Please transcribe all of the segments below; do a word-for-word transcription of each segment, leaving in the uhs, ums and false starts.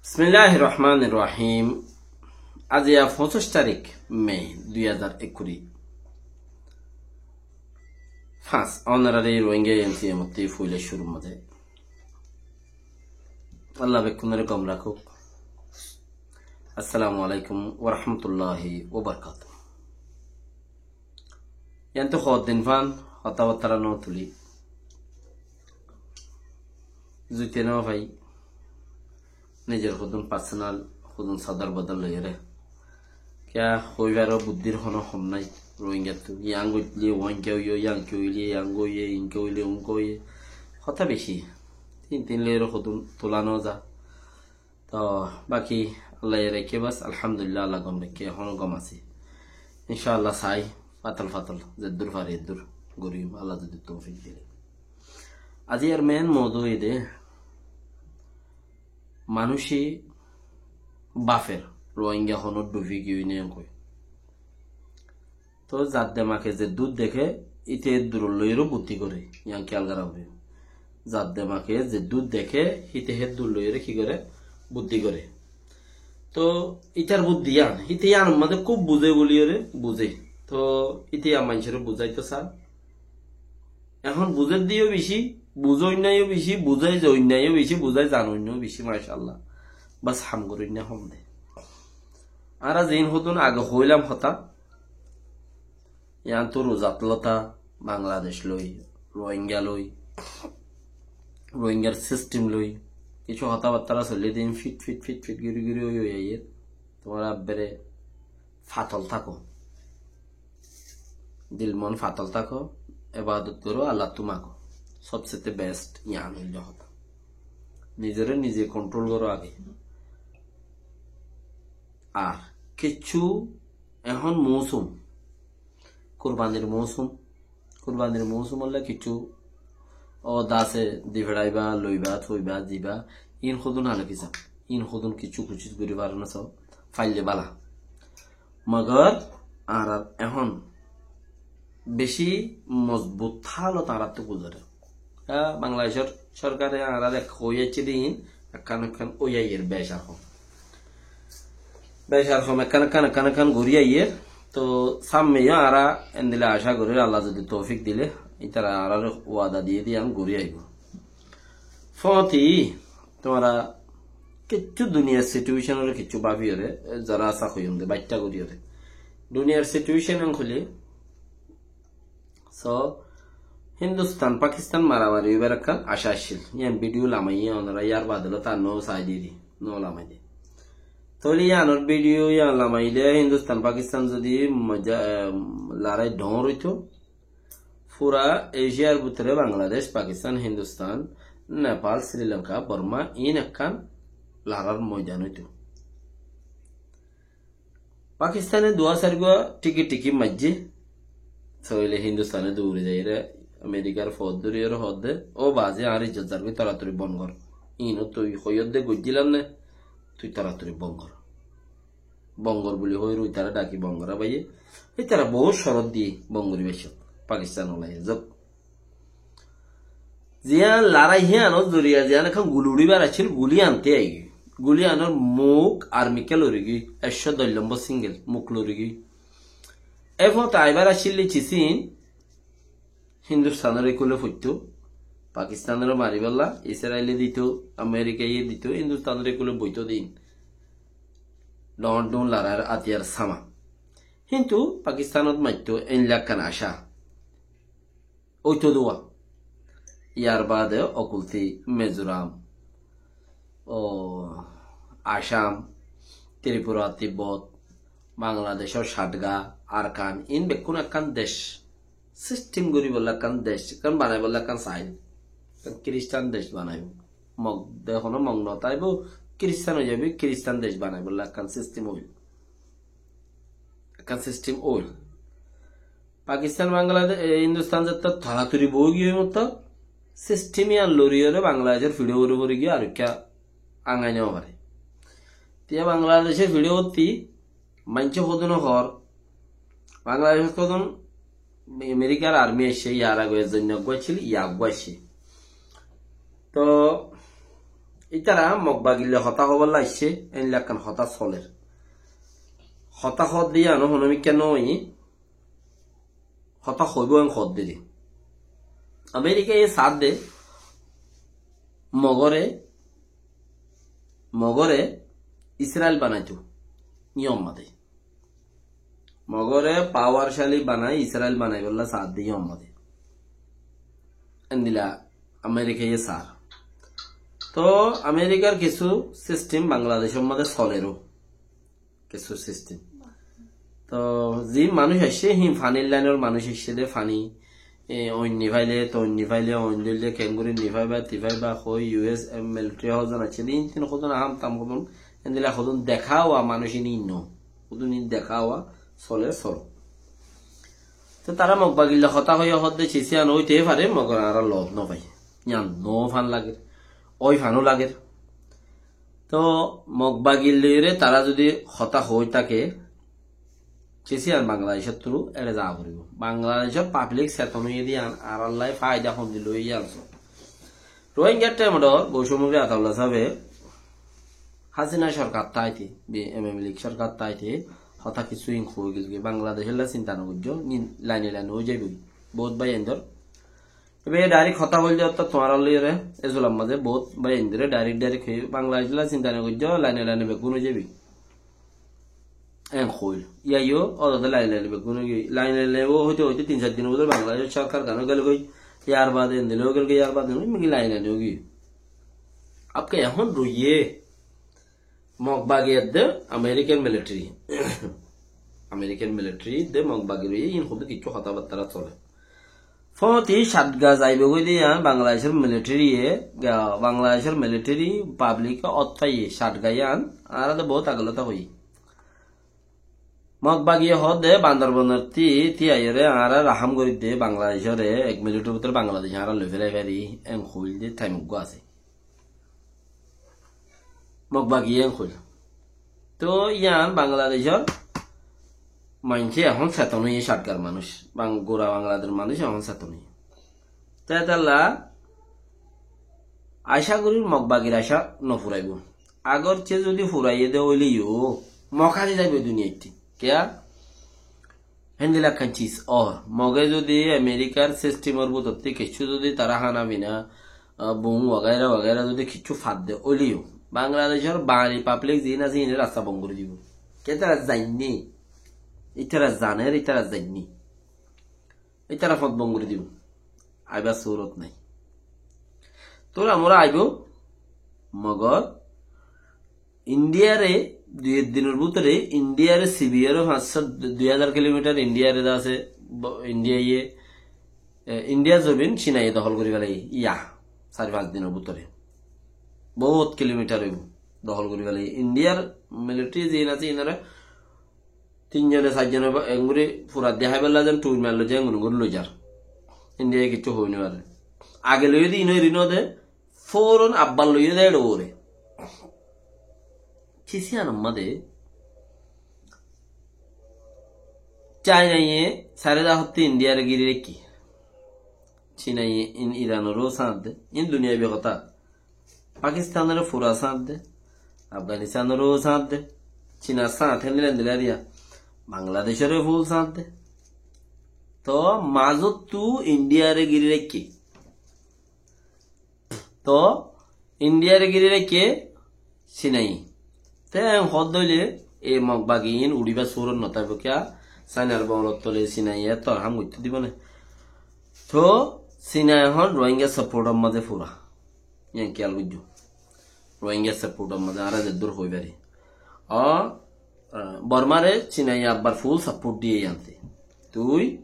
Bismilláhir Rohmánir Rohím. Aijja foñsíc tarík me dui házar ekkuri. Fañs, ónorari Rohingya M C M ottú foila cúrur mazé. Allah bekkúnore gom rakók. Assalamu alaikum wa rahmatullahi wa barakatuhu. Yíantu hoddin fán hotábattára no tulí. Zuite no fai. Nizor hodún personal, hodún sodor bodol loiyóre. Kiyá hoibar buddír hono hom nái. Rohingyattu. Yían óile uáñke óiye, yíanke óile yían óiye, inke óile unke óiye. Hotá beci. Tin tin loiyóre hodún tula no za. Toh, baki Allah ye raikké bas, alhamdulillah, Allah gom raikké, ehóno gom así. Incállah sai, fatol fatol, zeddúr fari eddúr gorim, Allah zodi toufik dile. Aijjar main moudu ede, manúice bafer, Rohingya honó dhufi giyói né enkoi. Toh zar demake zeddúr deké, íte eddúr loiyóre buddí goré, yían kiyal gorá foribo. Zar demake zeddúr deké, íte heddúr loiyóre ki goré, buddí goré. Toh ítar buddí yían, íte yíanor mazé kúb buzé buliyóre, buzé. Toh íte yían maincóre buzáito sá. Ehón buzé de yó beci, buzé oinna yó beci, buzái zai oinna yó beci, buzái zan oinna yó beci, macállah. Bas ham goré oinna hom de. Añára zein hodún age hoilam hotá, yíantu ruzat lota, Bangladec loi, Rohingya loi, Rohingyar system loi, kissú hotábattára soilé din fit fit fit fit giri giri ói ói aiyér. Tuáñra ebbere fatol táko, dil mon fatol táko, ebadot goró, Allattú mago. Sobsete best yían óilde hotá. Nizore nize control goró age. Ar kissú ehón mousum, kurbanir mousum, kurbanir mousum óile kissú ó dase di feraiba, loiba, toiba, diba, in hodún hale kisa, in hodún kissú kucíc gori faro na só, faille bala. Magar añárar ehón beci mozbut halot añárattu guzore. Á, Bangladecor sorkare añárare hoi aiccé de in, ekkán ekkán ói aiyér, bec ar hom. Bec ar hom ekkán ekkán ekkán ekkán gori aiyér. Toh samme yó añára endilla acá gorir, Allah zodi toufik dile, ítara añárare wada diyé de yián gori aibo. Fóti, tuáñra kissú duniyar situation ore kissú báfiyore, zara asá hoiyum de, baitta goriyore. Duniyar situation en hoile, so, Hindustan, Pakistan maramari óibar ekkán acá accíl. Yián video lamaiyé, onora yar bade loi tar no sai diri, no lamaide. Tóile yiánor video yián lamaile Hindustan, Pakistan zodi moza, em, lorai dhoóñr óito, fura Eciyar bútore Bangladec, Pakistan, Hindustan, Nepal, Sri Lanka, Borma, iín ekkán lorar moidan óito. Pakistane duwá sairgúa thíki thíki maijjé. Tóile Hindustane duwuri zaiyóre Amerikar fót dóriyóre hoódde, "Ó bazi, añár izzot zargói, toratori bon gor. Iín ó tui hoiyódde goijjílam né, tui toratori bon gor." Bon gor buli hoiyóre ítara dhaki bon gorá baiyé. Ítara boóut corot diyé bon gorí baicce. Pakistan ola zok. Ziyán lorai híyanor zoriya ziyán ekkán guli uçíbar accíl, guli ante aigói. Guli anor muk armikká lorigói, ekcó doc lombor single muk lorigói. E fót aibar accíl de cisín Hindustanor ekule foittó, Pakistanore maribálla, Israile dito, Amerikaye dito, Hindustanor ekule boitó din. Dhoóñr dhoóñr lorair atiyar sama. Kintu Pakistanot maittó einlakkán acá. Óito duwa. Yar bade okulti Mizoram, o, Assam, Tripura, Tibbot, Bangladecor Satga, Arkan, in bekkún ekkán dec. Sistem goríbolla ekkán dec, ekkán banaibólla ekkán sail. Ekkán Kiristan dec banaibó. Mog de hono Mog no táibo, Kiristan ói zaibo, Kiristan dec banaibólla ekkán sistem óil. Ekkán sistem óil. Pakistan, Bangladec, e, Hindustan zettó toratori boói giyói mottor, sistem yián loriyóre Bangladecor fiçó uore fori giyói ar ekká angai no fare. Tiya Bangladecor fiçó uottí maincé hodún hoór, Bangladecot hodún Amerikar army aiccé, yar age ezzon eggúa accíl, ya eggúa aiccé. Toh Ítara Mog bagilla hotá hoibolla aiccé, éilla ekkán hotá soler. Hotá hoódde yían honó mikká noói, hotá hoibó en hoódde de. Amerikaye saádde Mogoré, Mogoré Israel banaitó, yían mazé. Mogoré pawarcali banai, Israel banaibolla saádde yían mazé. Endilla Amerikaye saár. Toh Amerikar kissú sistem Bangladecór mazé soleró. Kissú sistem. Toh zin manúic aiccé, hín fanir lainor manúic aiccé de, fani, e, oin nifaile, toh oin nifaile, oin dóille, kengori nifaiba, tifaiba, hoi, U S, e, militari hozon aiccé de, hín tin hozon aham tam hozon, endilla hozon dekáwa manúic hín no. Hozon hín dekáwa, soler, soler. Toh tará Mog bagilla hotá hoiyé hoódde cisiyán óite fare, mogor añára loot nofai. Yían no fan lager, ói fanó lager. Toh Mog bagir loiyóre tará zodi hotá hoói táke, cisiyán Bangladecóttu ére zaa foribó. Bangladecór pablik seton óiye de yían añárallá faida hondilla óiye yían só. Rohingyar thaimot Goucom Rebari Ataullah sábe Hasina sorkar táite, bi-, Awami Lig sorkar táite, hotá kissú hín hoói gelgói. Bangladecólla sinta no goijjó, hín laine laine ói zaibói. Bout bái aindor. Ebe direct hotá hoilde ottá tuáñra loiyóre, e zulam mazé bout bái aindore direct direct hoiyé, Bangladecólla sinta no goijjó, laine laine beggún ói zaibói. En hoil. Yá yó, ódode laine laine beggún ói giyói. Laine laine ó hoite hoite tin sair dinor bútore Bangladecór sorkar gán ó gelgói, yar bade endilla ó gelgói, yar bade endilla, migi laine laine ó giyói. Abke ehón roiyé Mog bagi edde American military. American military edde Mog bagi roiyé, in hoddúr kissú hotábattara soler. Fóti Satga zaibo goi de yían Bangladecór military ye, ga-, Bangladecór military public e ot faiye Satga yían, añára de bout age lóti hoiyí. Mog bagiye hoódde Bandorbonor tí, tí aiyóre añára rahám gorídde Bangladecóre, ek minutor bútore Bangladec añára loi félai fari, en hoilde thaim uggúa asé. Mog bagiye en hoil. Toh yían Bangladecór maincé ehón seton óiye, Satgar manúic, Bang-, gura Bangladecór manúic ehón seton óiye. Te étalla acá gorír Mog bagir acá no furaibó. Agorce zodi furaiyé de óile yó, Mog hári zaibo duniyaittú. Kiyá? Héndilla ekkán ciz ór. Moge zodi Amerikar sistemor bútottú kessú zodi tará hána fina, ah, bom wagaira wagaira zodi kessú fadde óile yó, Bangladecór Bangali pablik ziín asé, híine rasta bon gorí dibo. Kiyá tará zainné? Ítara zaner, ítara zainné. Ítara fot bon gorí dibo. Aibar surot nai. Tóra mora aibo, mogor Indiyare dui ek dinor bútore, Indiyare sibiyore fañs cót, dui házar kilomitar Indiyare de asé, bo-, Indiyaye, e, Indiyar zobin Cinaye dohól gorí félaiye, yá, sair fañs dinor bútore. Bout kilomitar óibo, dohól gorí félaiye. Indiyar militari ziín asé, inore tin zone, sair zone ba-, enggori fura de háibolla zen, tui maillo zen, enggori loi zar. Indiyaye kessú hoi no fare. Age loiye de, ino eri no de, fouron abbar loiye de, eçe ore. Kisi anamma de, Cinaye sairé de hotte Indiyare giri raikké. Cinaye in Iranore sáñt de, in duniyaibi hotá. Pakistanore fura sáñt de, Afganistanore sáñt de, Cinar sáñt héndilla héndilla eriya, Bangladecóre ful sáñt de. Toh mazottu Indiyare giri raikké. Toh Indiyare giri raikké Cinaye. Te en hoódde óile e Mog bagi in uçíbar surot no táibo, kiyá? Cinar bolottole Cinaye ettór ham goittó dibo né? Toh Cina ehón Rohingya support or mazé fura. Yián kiyal goijjó. Rohingya support or mazé añára zeddúr hoi fari. O, ah, Bormare Cinaye abbar full support diye yiánte. Tui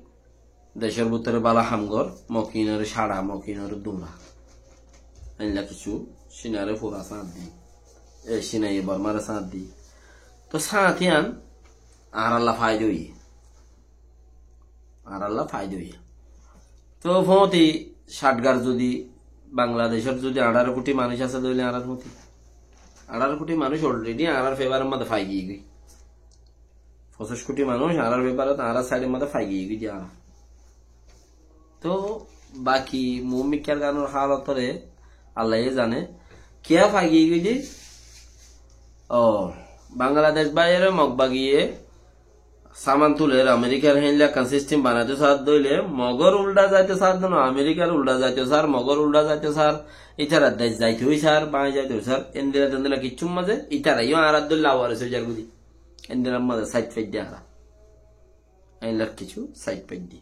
decór bútore bála ham gor, Mokinore sára, Mokinore dura. Endilla kessú Cinare fura sáñt di. E, Cinaye Bormare sáñt di. Toh sáñt yián añáralla faida óiye. Añáralla faida óiye. Toh fóti Satgar zodi Bangladecór zodi añçáro kuthi manúic asé de óile añárar fóti. Añçáro kuthi manúic already añárar favor or mazé fai giyé goi. Focíc kuthi manúic añárar favor ot, añárar side or mazé fai giyé goi de añára. Toh baki muúmikar ganor halotore Allaye zane. Kiyá fagi goi de? Ó, Bangladec báiyore Mog bagiye saman tuler, Amerikar héinla ekkán sistem banaito sar de óile, Mogor uldha zaito sar de no, Amerikar uldha zaito sar, Mogor uldha zaito sar, ítara dec zaito ói sar, báñgi zaito ói sar, endilla tendilla kiccúr mazé, ítara yó añárar dóilla awaris ói zar goi de. Endillar mazé sait faidde añára. Endillar kissú sait faidde.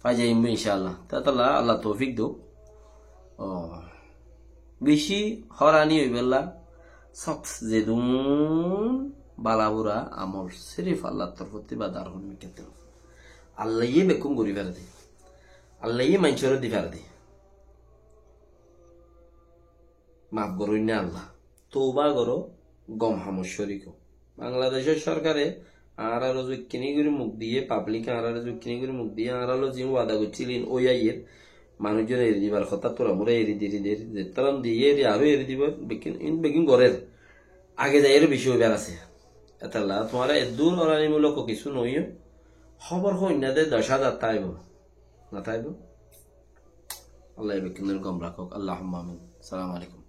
Fai zaiyum incállah. Tátalla Allah toufik douk. Ó, bicí hórani óibolla, sóks zedún bala bura amol sirif Allar torfótti ba dar hon mikká torfótti. Allaye bekkún gorí fare de. Allaye maincóre di fare de. Maf goróinna Allah. Touba goró, gom hamot córik ó. Bangladecór sorkare añáraré zukkiní gorí muk diyé, pablik añáraré zukkiní gorí muk diyé, añárar lói ziín wada goijjíl íin ói aiyér, manúic zone eri dibar hotá, tura mura eri di, eri di, eri di, zettóran diyé, eri aró eri dibou, bekkín, íin bekkín gorér. Age zaiyóre bicí óibar asé. Etalla tuáñra eddúr óranimúlok kissú noóiyo, hóbor hoóinna de doc házar táibo. Notáibo? Allah bekkúnore gom rakók. Allahumma amin. Assalamu alaikum.